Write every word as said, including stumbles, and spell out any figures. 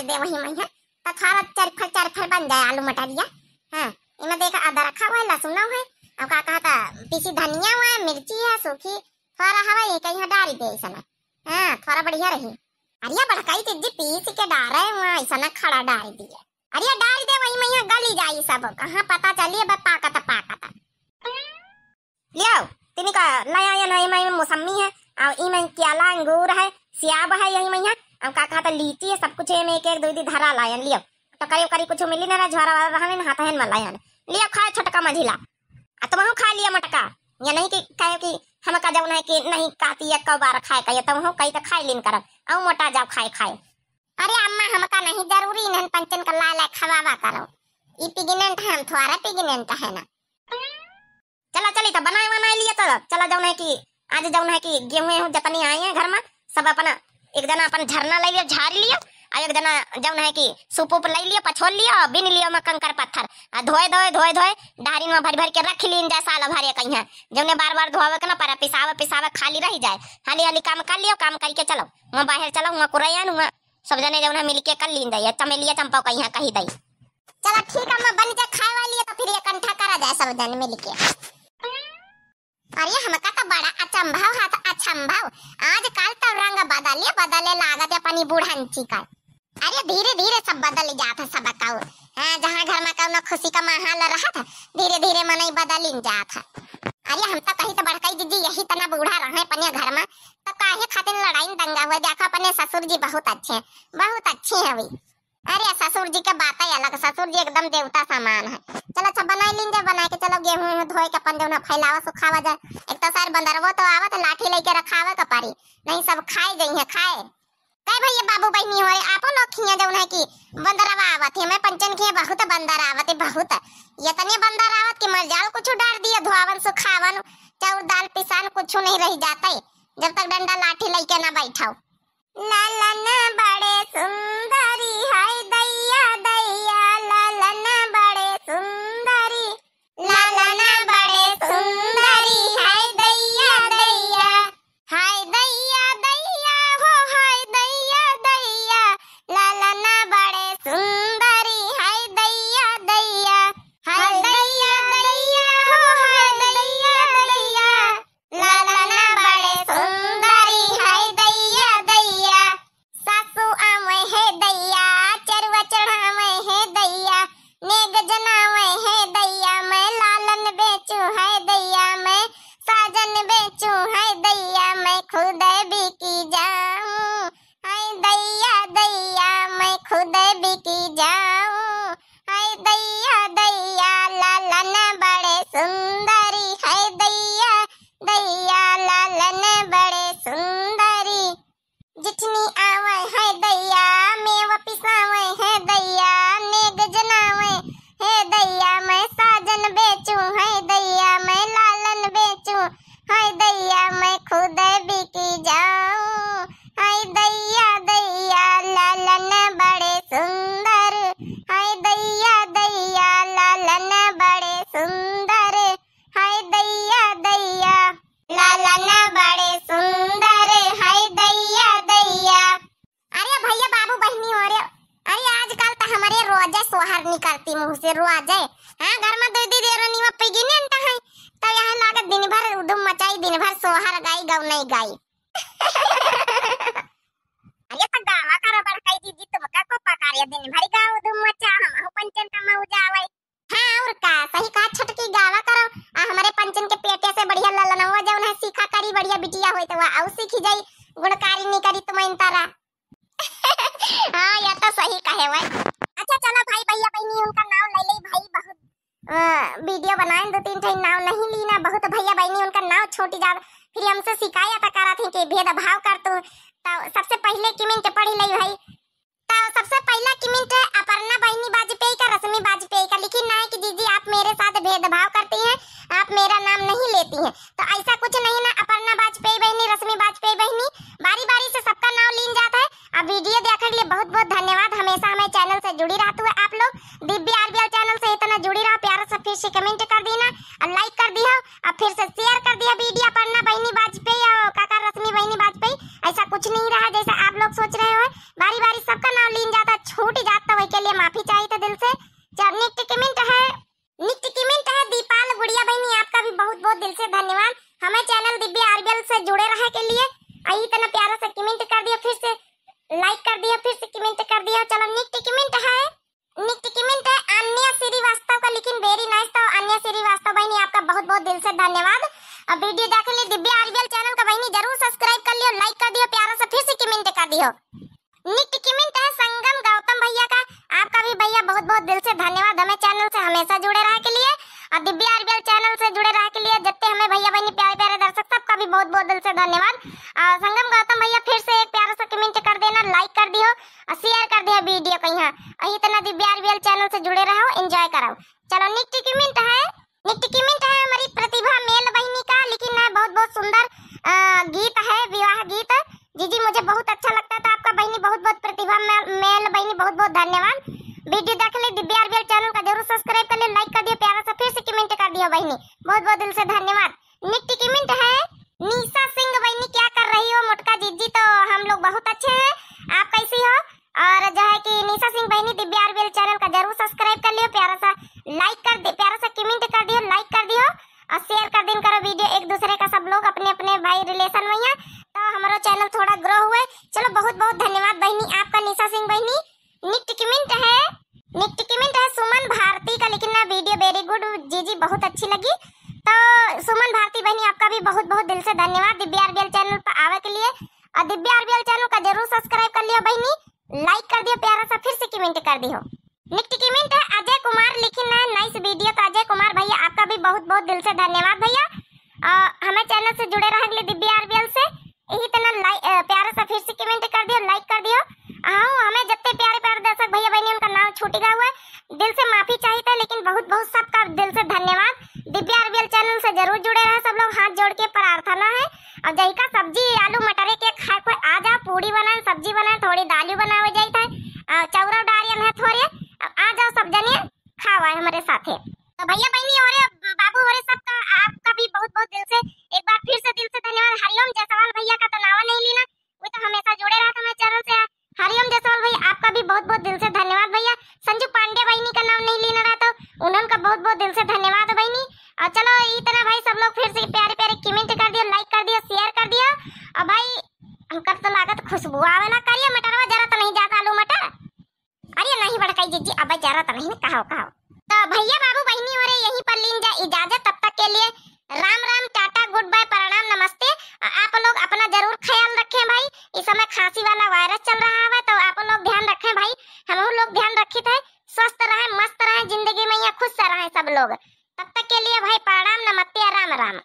दे वही मइहाँ, त थोड़ा चरफर चरफर बन जाए आलू मटरिया। हाँ, इमे देखा अदरक हवै, लहसुन हवै, अब का कहता, पीसी धनिया हवै, मिर्ची है सूखी, थोड़ा हवै, ये कहीं डारी दे ऐसा ना। हाँ, थोड़ा बढ़िया रही। अरे बड़काई जिज्जी पीस के डारे हुआ, ऐसा ना खड़ा डारी दिए। अरे डारी दे वही मइहाँ गली जाई सब, कहाँ पता चली अब पाकत पाकत। लियो, तिनी का लाया या ना, इमे मौसमी है, और इमे केला, अंगूर है, सेब है, यही मइहाँ, और का कहता लीची है, सब कुछ इमे एक एक दो दो धरा लायन। लियो, तो करीब करीब कुछ मिली ना, ना झोरा वाला रहन, हाथ हन में लायन। लियो खाए छोटका मझिला, आ तुमहू खा लिया मोटका। ये नहीं कि कहे कि हमका जौन है कि नहीं काती एक बार खाए का, ये तुमहू कही तो खाए लीन करब, और मोटा जाओ खाए खाए। अरे अम्मा, हमका नहीं जरूरी, इन्हन पंचन का लाए लाए खवावा करो। ई pregnant है, हम थोड़ा pregnant है ना। चला चली तो बनाए वनाए लिया तो चला, जौन है कि आज जौन है कि गेहूं एहूं जतनी आई है घर में, सब अपना एक जना अपन झरना ले लियो, झाड़ लियो, और एक जना जौन है कि सूप उप ले लियो, पछोल लियो, और बीन लियो में कंकर पत्थर, आ धोए धोए धोए धोए डहरिन में भर भर के रख लीन जाए साल भर एक। यहाँ जौने बार बार धोवे के ना पड़े, पिसावे पिसावे खाली रह जाए, हाली हाली काम कर लियो, काम करके चलो वहाँ बाहर, चलो वहाँ कुरैन, वहाँ सब जने जौन है मिलके कर लीन जाए, चमेलिया चंपा का यहाँ कही दई। चला ठीक है, मैं बन जा खाए वाली है तो फिर ये कंठा करा जाए सब जन मिलके। अरे हमका तो बड़ा अचंभव है, तो अचंभव। आजकल तो रंग बदले बदले लागत है अपनी बूढ़ंची का। अरे धीरे धीरे सब बदल जात है सब काऊ। हाँ, जहाँ घर में कौनो खुशी का माहौल रहत है, धीरे धीरे मनई बदलिन जात है। अरे हम तो कही तो बड़काई जिज्जी यही तना बूढ़ा रहे अपने घर में, तो काहे खातिर लड़ाई दंगा हुआ? देखो अपने ससुर जी बहुत अच्छे हैं, बहुत अच्छे हैं वी। अरे ससुर जी के बात ही अलग, ससुर जी एकदम देवता समान है। चलो अच्छा बनाई लीन जाए, बनाए के चलो गेहूं उहूं धोए के अपन जौन फैलावा सुखावा जाए। एक तो सार बंदरवो तो आवत है, लाठी लेके रखावे के पड़ी, नहीं सब खाए जइहे खाए। कई भैया बाबू बहनी हो रे, आपो लोग खिया जौन है कि बंदरवा आवत है, मैं पंचन खिया बहुत बंदर आवत है, बहुत। इतने बंदर आवत कि मर जाल कुछ डार दिया, धोआवन सुखावन, चाउर दाल पिसान कुछ नहीं रह जाते, जब तक डंडा लाठी लेके ना बैठाओ। लालन बड़े सुंदरी, हाय दैया दैया, लालन बड़े सुंदरी। लालन बड़े सुंदरी, हाय दैया दैया, हाय दैया दैया हो, हाय दैया दैया। लालन बड़े सुंदरी, हाय दैया दैया, हाय दैया दैया हो, हाय दैया दैया। लालन बड़े सुंदरी, हाय दैया दैया। सासू आवे है दैया, चरुआ चढ़ावे है दैया, नेग जनावे है दैया, मैं लालन बेचूं है दैया, मैं साजन बेचूं है दैया, मैं खुद बिकी जाऊं है दैया दैया, मैं खुद बिकी जाऊं है दैया दैया। लालन बड़े सुंदरी है दैया दैया, लालन बड़े सुंदरी। जिठनी आवे है दैया, मेवा पिसावे है दैया, नेग जनावे है दैया, मैं साजन बेचूं है दैया, मैं लालन बेचूं है दैया, मैं खुद बिकी जाऊं है दैया दैया। लालन बड़े सुंदर है दैया दैया, लालन बड़े सुंदर है दैया दैया। लालन बड़े सुंदर है दैया दैया। अरे भैया बाबू बहनी हो रे, अरे आजकल तो हमरे रोजे सोहर निकलती मुंह से, रोजे। हाँ, घर में दो दो देर नीवा पिगिने अंता है, तो यहाँ लागत दिन भर उधुम मचाई, दिन भर सोहर गाई, गौनई गाई। अरे तो गावा करो बड़काई जिज्जी, तुमका को पकारे, दिन भर गाओ उधुम मचा, हमहू पंचन का मऊ जावे। हाँ, और का, सही कहा छोटकी, गावा करो। आ, हमरे पंचन के पेटे से बढ़िया ललनवा जौन है सीखा करी, बढ़िया बिटिया होई तो वह आऊ सीखी जाई, गुणकारिणी करी तुम इन तरह। हाँ, यह तो सही कहे हुए। अच्छा, चलो भाई, भैया बहनी उनका नाम ले ले भाई, बहुत, अ, video बनाए दो तीन ठे नाम नहीं लीना, बहुत भैया बहनी उनका नाम छोटी जात, फिर हमसे शिकायत करा थी कि भेदभाव कर तू। तो सबसे पहले comment पढ़ ले भाई। तो सबसे पहला comment है अपर्णा बहनी वाजपेयी का, रश्मि वाजपेयी का। लिखी ना है कि जिज्जी आप मेरे साथ भेदभाव करती हैं, आप मेरा नाम नहीं लेती हैं। तो ऐसा कुछ नहीं ना, अपर्णा वाजपेयी बहनी, रश्मि वाजपेयी बहनी, बारी बारी से सबका नाम लीन जाता है। अब video देखने के लिए बहुत बहुत धन्यवाद। हमेशा हमारे channel से जुड़ी रहतू है आप लोग। दिव्य RBL channel से इतना जुड़ी रहो, प्यारा सा फिर से comment कर दीना और like कर दिया और फिर से share कर दिया video। अपर्णा बहनी वाजपेयी और काका रश्मि बहनी वाजपेयी, ऐसा कुछ नहीं रहा जैसा आप लोग सोच रहे हो। बारी बारी सबका नाम लीन जाता है। चलो, next comment है, next comment है अन्या श्रीवास्तव का, लेकिन very nice। तो अन्या श्रीवास्तव बहिनी, आपका बहुत बहुत दिल से धन्यवाद। और video देखे लिए दिव्या आरबीएल channel का बहिनी जरूर subscribe कर लियो, like कर दियो, प्यारा सा फिर से comment कर दियो। Next comment है संगम गौतम भैया का, आपका भी भैया बहुत बहुत दिल से धन्यवाद हमें channel से हमेशा जुड़े रहे के लिए, और दिव्या आरबीएल channel से जुड़े रहे के लिए जितने हमें भैया बहिनी प्यारे प्यारे दर्शक सबका भी बहुत बहुत दिल से धन्यवाद। और संगम गौतम भैया फिर से एक प्यारा सा comment कर देना, like कर दियो और share कर दियो video को यहाँ। और इतना दिव्या आरबीएल channel से जुड़े रहो, enjoy करो। चलो, next comment है, next comment है हमारी प्रतिभा मेल बहिनी का, लेकिन है बहुत बहुत सुंदर अ, गीत है, विवाह गीत। जीजी, मुझे बहुत अच्छा लगता था आपका बहिनी, बहुत बहुत प्रतिभा मे-, मेल बहिनी, बहुत बहुत धन्यवाद। Video देख ले दिव्या आरबीएल channel का जरूर subscribe कर ले, like कर दियो, प्यारा सा फिर से comment कर दियो बहिनी, बहुत बहुत दिल से धन्यवाद। Next comment है निशा सिंह बहिनी, क्या कर रही हो मोटका जीजी? तो हम लोग बहुत अच्छे हैं, आप कैसी हो? और जो है कि निशा सिंह बहिनी दिव्या आरबीएल channel का जरूर subscribe कर लियो, प्यारा सा like कर दे, प्यारा सा comment कर दियो, like कर दियो और share कर दिन करो video एक दूसरे का, सब लोग अपने अपने भाई relation में हैं, तो हमारा channel थोड़ा grow हुए। चलो, बहुत बहुत धन्यवाद बहिनी आपका निशा सिंह बहिनी। Next comment है, next comment है सुमन भारती का, लेकिन ना video very good जीजी, बहुत अच्छी लगी। तो सुमन भारती बहिनी, आपका भी बहुत बहुत दिल से धन्यवाद दिव्या आरबीएल channel पर आवे के लिए, और दिव्या आरबीएल channel का जरूर subscribe कर लियो बहिनी, like कर दियो, प्यारा सा फिर से comment कर दियो। Next comment है अजय कुमार, लेकिन ना nice video। तो अजय कुमार भैया, आपका भी बहुत बहुत दिल से धन्यवाद भैया, और हमें channel से जुड़े रहे के लिए दिव्या आरबीएल से। यही तना लाइ-, अ, प्यारा सा फिर से comment कर दियो, like कर दियो। हाँ, हमें जितने प्यारे प्यारे दर्शक भैया बहिनी उनका नाम छूट गया हुआ है, दिल से माफी चाहिए था, लेकिन बहुत बहुत सबका दिल से धन्यवाद। दिव्या आरबीएल channel से जरूर जुड़े रहे सब लोग, हाथ जोड़ के प्रार्थना है। और जहिका सब्जी आलू मटरे के खाए कोई आ जाओ, पूड़ी बनाए, सब्जी बनाए, थोड़ी दालू बनावे जाइत है, और चौरा डारियन है थोड़े, अब आ जाओ सब जने खावा है हमारे साथे। तो भैया बहिनी और बाबू और सबका, आपका भी बहुत बहुत दिल से एक बार फिर से दिल से धन्यवाद। हरिओम जायसवाल भैया का तो नावा नहीं लेना, वो तो हमेशा जुड़े रहता हमारे channel से। हरिओम जायसवाल भैया, आपका भी बहुत बहुत दिल से धन्यवाद भैया। संजू पांडे बहिनी का नाम नहीं लेना रहता, उन्होंने का बहुत बहुत दिल से धन्यवाद बहिनी। और चलो इतना भाई, सब लोग फिर से प्यारे प्यारे comment कर दियो, like कर दियो, share कर दियो। और भाई हमका तो लागत खुशबू आवेला, करिया मटरवा जरा तो नहीं जाता आलू मटर। अरे नहीं बड़काई जीजी, अब जरा तो नहीं ना, कहो कहो। तो भैया बाबू बहिनी हो रे, यहीं पर लीन जा इजाजत, तब तक के लिए राम राम, टाटा, good bye, प्रणाम, नमस्ते। आ-, आप लोग अपना जरूर ख्याल रखें भाई, इस समय खांसी वाला virus चल रहा है, तो आप लोग ध्यान रखें भाई, हम लोग ध्यान रखित है, स्वस्थ रहें, मस्त रहें, जिंदगी में यहाँ खुश से रहें सब लोग। तब तक के लिए भाई प्रणाम, नमस्ते, राम राम।